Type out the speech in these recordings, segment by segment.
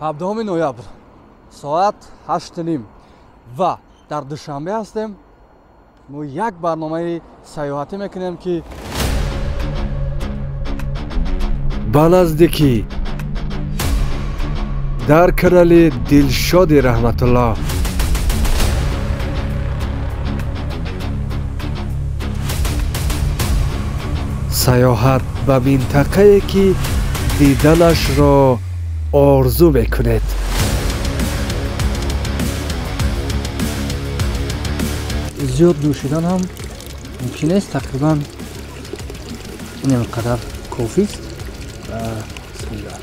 17 ноябр соат 8:30 ва дар Душанбе ҳастем. Мо як барномаи сайёҳатӣ мекунем, ки ба наздикӣ дар канали Дилшоди Раҳматулло сайёҳат ба минтақае, ки диданашро орзу мекунед. Зиёд нӯшидан ҳам мумкин нест, тақрибан ин қадар кофист. Бисмиллаҳ.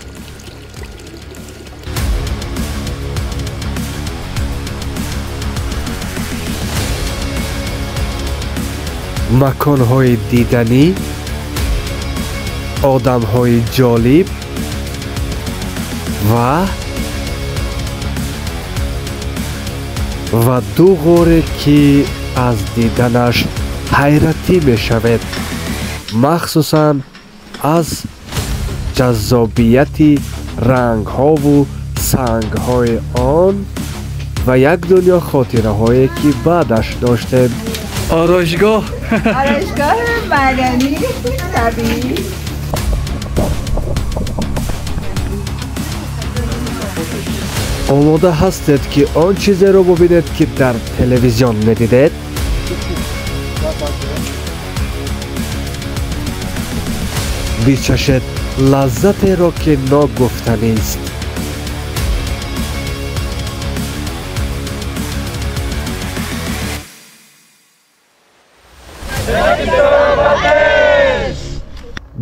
Маконҳои диданӣ, одамҳои ҷолиб ва ду ғоре, ки аз диданаш ҳайратӣ мешавед, махсусан аз ҷаззобияти рангҳову сангҳои он ва як дунё хотираҳое, ки баъдаш доштем. Ороишгоҳ, ороишгоҳи маданӣ табиӣ. Омода ҳастед, ки он чизеро бубинед, ки дар телевизион медидед? Бичашед лаззатеро, ки ногуфтанист.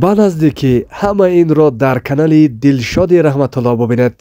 Ба наздикӣ ҳама инро дар канали Дилшоди Раҳматулло бубинед.